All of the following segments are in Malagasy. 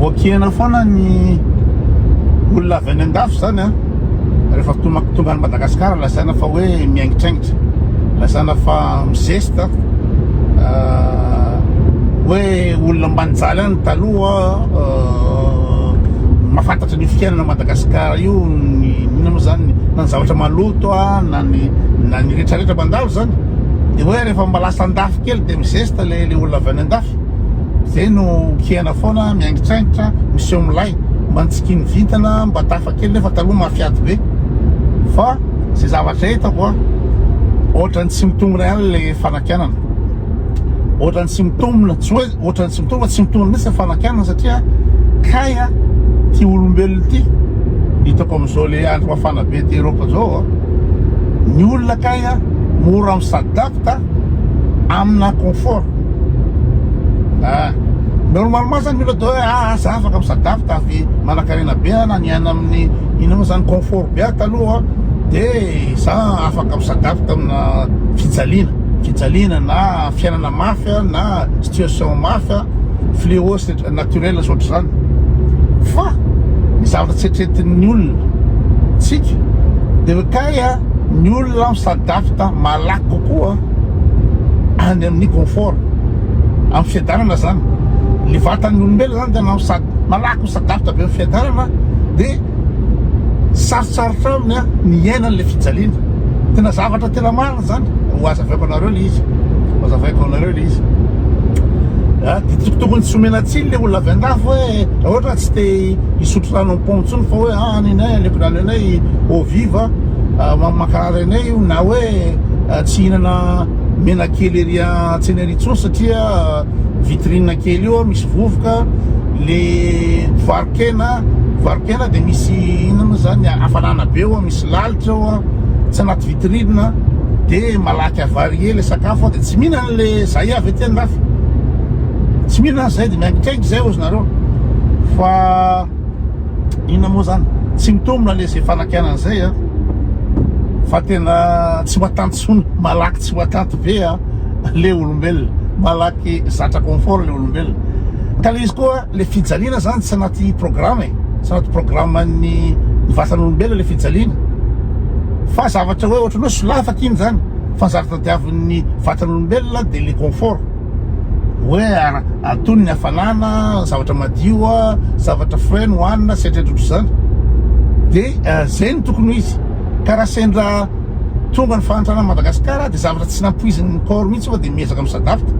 Voakihana foana ny olona avy any andafy zany a, rehefa tonga any Madagasikara lazaina fa hoe miaingitraingitra, lazaina fa mizesta, hoe olona mba nijaly any taloha mahafantatra ny fiainana Madagasikara io, ny inona moa zany, na ny zavatra maloto a, na ny na ny retraretra mandalo zany, de hoe rehefa mba lasa andafy kely de mizesta le le olona avy any andafy. Zay no kiana foana, miaingitraingitra, miseho milay, mba nitsikian'ny vintana, mba tafa kely nefa taloha mafiady be. Fa zay zavatra hitako a, ohatran'ny tsy mitombina ihany le fanakianana. Ohatran'ny tsy mitombina, tsy hoe ohatran'ny tsy mitombina, tsy mitombina mihitsy le fanakianana satria kay a, ty olombelona ty, hitako amin'izao le andro mafana be aty Europe zao a, ny olona kay a, mora mi-s'adapte amina confort. Ah, normalement zany mila atao hoe ah, za afaka mi-s'adapte avy manankarena be aho na niaina amin'ny inona moa zany confort be aho taloha de za afaka mi-s'adapte amina fijaliana, fijaliana na fiainana mafy na situation mafy, fléau naturel sy ohatr'izany. Fa ny zavatra tsy eritreretin'ny olona tsika de hoe kay ny olona mi-s'adapte malaky kokoa any amin'ny confort, amin'ny fiadanana zany. Ny vatan'ny olombelona zany tena misad- malaky mi-s'adapte be amin'ny fiadanana de sarotsarotra aminy ny hiaina an'le fijaliana. Tena zavatra tena marina zany, ho hazavaiko anareo le izy, ho hazavaiko anareo le izy. Ah, de tokotokony tsy omena tsiny le olona avy andafy hoe raha ohatra tsy te hisotro rano amin'ny pont intsony fa hoe ah any anay aleoko rano anay eau vive ah, mankarary anay io na hoe tsy hihinana menakely ery an-tsena ery intsony satria vitrine kely io misy vovoka, le mpivaro-kena, mpivaro-kena dia misy inona moa zany hafanana be eo, misy lalitra eo, tsy anaty vitrine dia malaky avarier le sakafo dia tsy mihinana le zay avy aty andafy, tsy mihinana zay dia miankitraiky zay ozy nareo fa Inona moa zany? Tsy mitombina le zay fanakianana zay a! Fa tena tsy matanty tsony, malaky tsy matanty be a le olombelona, malaky zatra confort le olombelona. Ka le izy koa le fijaliana zany tsy anaty programme e, tsy anaty programme ny vatan'olombelona le fijaliana. Fa zavatra hoe ohatran'ny hoe solafaka iny zany, fa ny zavatra tadiavin'ny vatan'olombelona de le confort. Hoe antonony ny hafanana, zavatra madio, zavatra frais no hanina sy ohatrohatry izany. Dia zay no tokony ho izy. Ka raha sendra tonga ny fahantrana Madagasikara dia zavatra tsy nampoizin'ny corps mihitsy fa dia miezaka mi-s'adapte.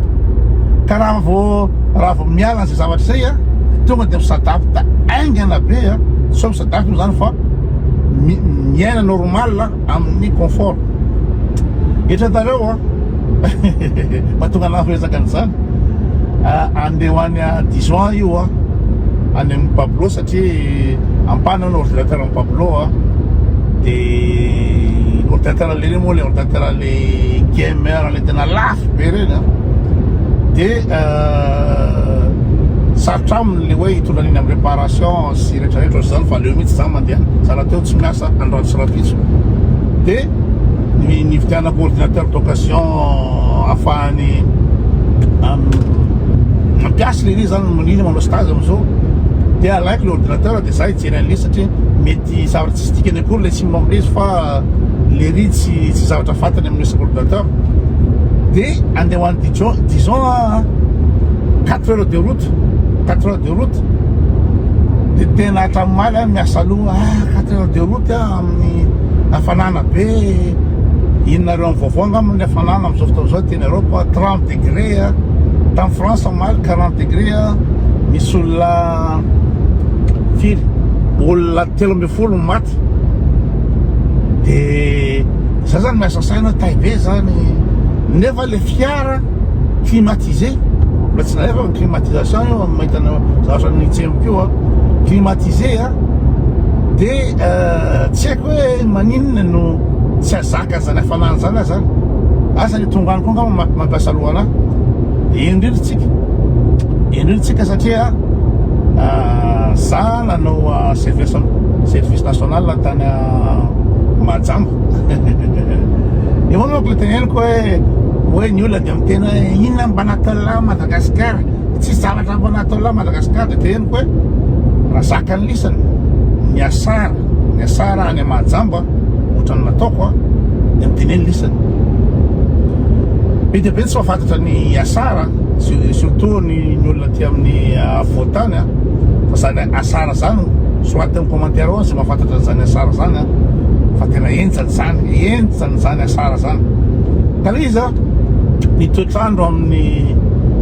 Ka raha vao raha vao miala an'izay zavatra izay dia tonga dia mi-s'adapte haingana be, tsy hoe mi-s'adapte moa izany fa miaina normal. Amin'ny confort. Etratareo an! Mahatonga anah miresaka an'izany. Andeha ho any Dijon io an, any amin'i Pablo satria ampahany ny ordinateur amin'i Pablo an, dia ordinateur le reny moa le ordinateur le gamer le tena lafo be reny an, dia sarotra aminy le hoe hitondra an'iny amin'ny réparation sy retraretra ohatr'izany fa aleo mihitsy za mandeha any, za rahateo tsy miasa androany sy rahampitso dia ny nividianako ordinateur d'occasion ahafahany mampiasa le izy zany manina manao stage amizao dia alaiko le ordinateur dia za hijery an'le satria mety zavatra tsisy dikany akory le sim amle izy fa le ry tsy tsy zavatra fantany amin'ny resaka ordinateur dia andeha ho any Dijon Dijon 4 heures de route 4 heures de route dia tena hatramin'ny omaly aho miasa aloha ah 4 heures de route aho amin'ny hafanana be inonareo amin'ny vaovao angamba ny hafanana amin'izao fotoana izao teny Europe 30 degré tamin'ny France omaly 40 degré misy olona firy olona 13 no maty dia za zany miasa saina hoe tay be zany nefa le fiara climatisé mbola tsy nalefa ny climatisation io mahita ny zavatra ny tsemboka io a climatisé a dia tsy haiko hoe maninona no tsy azaka zany hafanana zany aza zany asa ny tonga any koa angamba mampiasa loha anahy dia indrindra tsika indrindra tsika satria za nanao service service national tany Mahajamba eo manko le teneniko hoe hoe ny olona dia miteny hoe inona mba nataon'lah Madagasikara. Tsisy zavatra mba natao lahy Madagascar de teneniko hoe raha zakan'ny lisany ny asara ny asara any Mahajamba ohatran'ny nataoko a de miteneno lisany. Be dia be ny tsy mahafantatra ny asara surtout ny ny olona aty amin'ny afovoan-tany a fa zany asara zany soraty amin'ny commentaire ao zay mahafantatra an'izany asara zany a fa tena henjana zany henjana zany asara zany. Ka le izy a ny toetr'andro amin'ny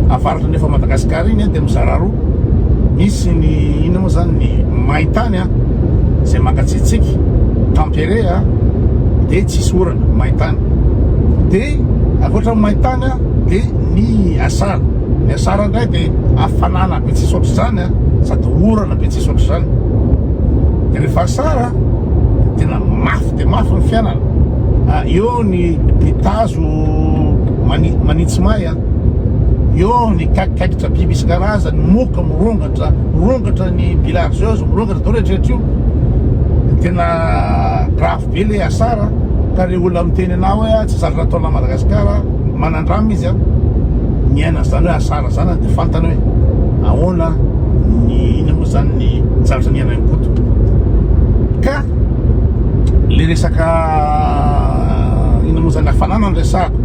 avaratra nefa Madagasikara iny dia mizara roa. Misy ny inona moa zany ny maintany a izay mangatsiatsiaka, tempéré a, dia tsisy orana, maintany. Dia ankoatra ny maintany a dia ny asara. Ny asara indray dia hafanana be tsisy ohatr'izany a, sady orana be tsisy ohatr'izany. Dia rehefa asara dia tena mafy dia mafy ny fiainana. Eo ny ny tazo mani, manitsy may a. Eo ny kaikikaikitra biby isan-karazany, moka mirongatra, mirongatra ny bilharziose, mirongatra daholo rehetrarehetra io. Tena grave be le asara ka re olona miteny anao hoe tsy zatra nataona Madagasikara, manandrama izy a. Miaina an'izany hoe asara zany dia fantany hoe ahoana ny inona moa zany ny zavatra niainan'i Koto. Ka le resaka inona moa zany hafanana no resahako.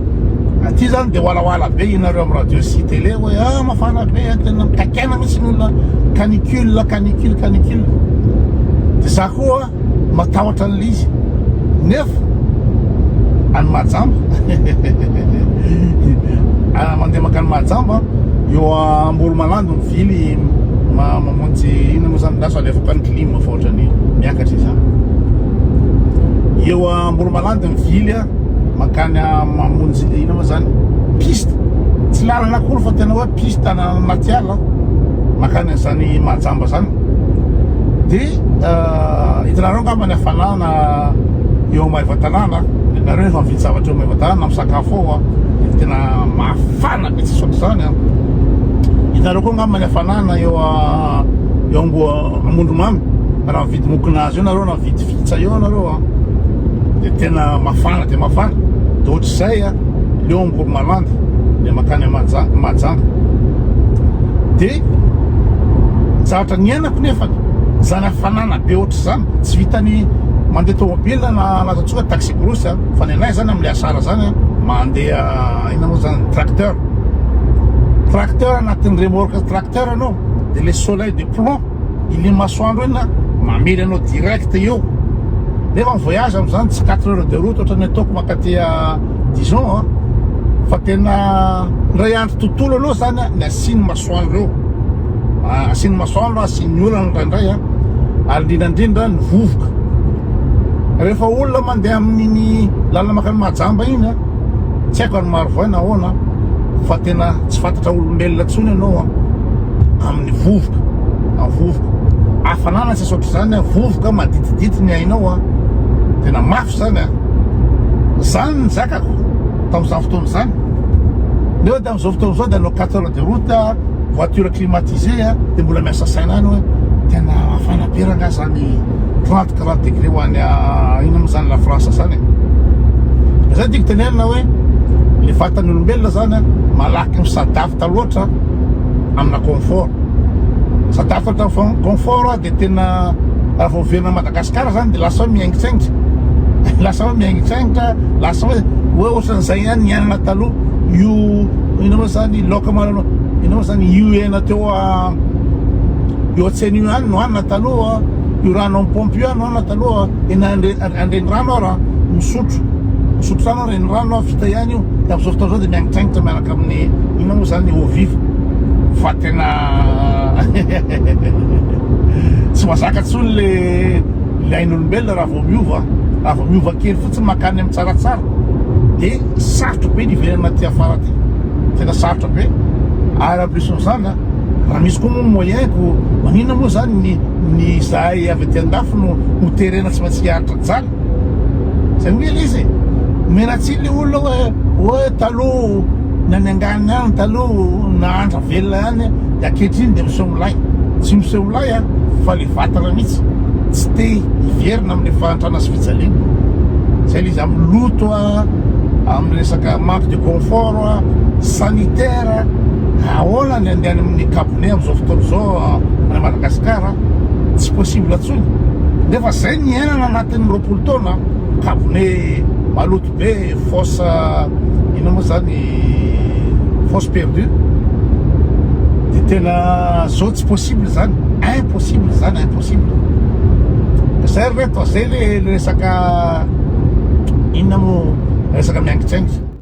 Aty zany de walawala be ianareo amin'ny radio sy télé hoe ah mafana be ah, tena mikaikaina mihitsy ny olona canicule canicule canicule. De za koa matahotra an'ilay izy nefa any Mahajamba ah, mandeha mankany Mahajamba eo Amboromalandy mivily mamonjy inona moa zany lasa alefako any clim fa ohatran'ny miakatra izy eo Amboromalandy mivily a mankany mamonjy ina moa zany piste tsy lalana akory fa tena hoe piste anaty ala mankany an'izany Mahajamba zany de hitanareo angamba ny hafanana eo Maevatanàna nareo efa mividy zavatra eo Maevatanàna misakafo ao a tena mafana be tsisy ohatr'izany a hitanareo koa angamba ny hafanana eo eo amboa Amondromamy raha mividy mokonazy eo nareo na mividy fitsa eo nareo a de tena mafana de mafana de ohatr'izay a leo Amboromalandy le makany Mahajanga de zavatra niainako nefa zany hafanana be ohatr'izany tsy vitany mandeha tomobile na anaty taxi brousse fa ny anay zany am'le asara zany mandeha inona moa zany tracteur tracteur anatin'ny remorque tracteur anao de le soleil de plomb iny masoandro iny mamely anao direct eo nefa ny voyage am'zany tsy 4 heures de route ohatran'ny ataoko makaty Dijon a fa tena ndray andro tontolo aloha zany ny asiany masoandro eo asiany masoandro asiany orana indraindray a ary indrindrandrindra ny vovoka rehefa olona mandeha amin'iny lalana makany Mahajamba iny a tsy haiko any Marovoay na ahoana fa tena tsy fantatra olombelona tsony ianao a amin'ny vovoka amin'ny vovoka hafanana tsy ohatr'izany a vovoka maditidity ny ainao a tena mafy zany a zany ny zakako tamin'izany fotoana izany nefa de amin'izao fotoana izao de anao 4 heures de route voiture climatisée a de mbola miasa saina any hoe tena mafana be rangahy zany 30 40 degré ho any ina moa zany la France zany e zay tiako tenenina hoe le vatan'ny olombelona zany a malaky mi-s'adapte loatra amina confort s'adapte amin'ny confort de tena raha vao miverina Madagasikara zany de lasa hoe miaingitsaingitra lasa hoe miaingitsaingitra lasa hoe hoe ohatran'izay ihany niainana taloha io ina moa zany laoka manana ina moa zany io hena teo a io an-tsena io ihany no hanina taloha io rano amin'ny pompe io ihany no hanina taloha ena andrenirano aho raha misotro misotro rano renirano aho vita ihany io de amin'izao fotoana izao de miaingitsaingitra miaraka amin'ny ina moa zany eau vive fa tena tsy mazaka intsony le le ain'olombelona raha vao miova raha vao miova kely fotsiny makany amin'ny tsaratsara de sarotra be ny iverana aty afara aty tena sarotra be ary en plus n'izany a raha misy koa moa moyen ko maninona moa zany ny ny zahay avy aty andafy no ho terena tsy maintsy hiaritra jaly zay moa le izy omena tsiny le olona hoe hoe taloha ny any angany any taloha nahantra velona ihany de ankehitriny de miseho milay tsy miseho milay a fa le vatana mihitsy tsy te hiverina amin'ny fahantrana sy fijaliana zay le izy amin'ny loto a amin'ny resaka manque de confort a sanitaire. Ahoana ny andeha any amin'ny cabinet amin'izao fotoana izao any Madagasikara? Tsy possible intsony. Nefa zay ny iainana anatin'ny 20 taona, cabinet maloto be, fosse inona moa zany, fosse perdue. Dia tena zao tsy possible zany, impossible zany, impossible. Zay ry reto, zay le resaka inona moa, resaka miangitsaingy.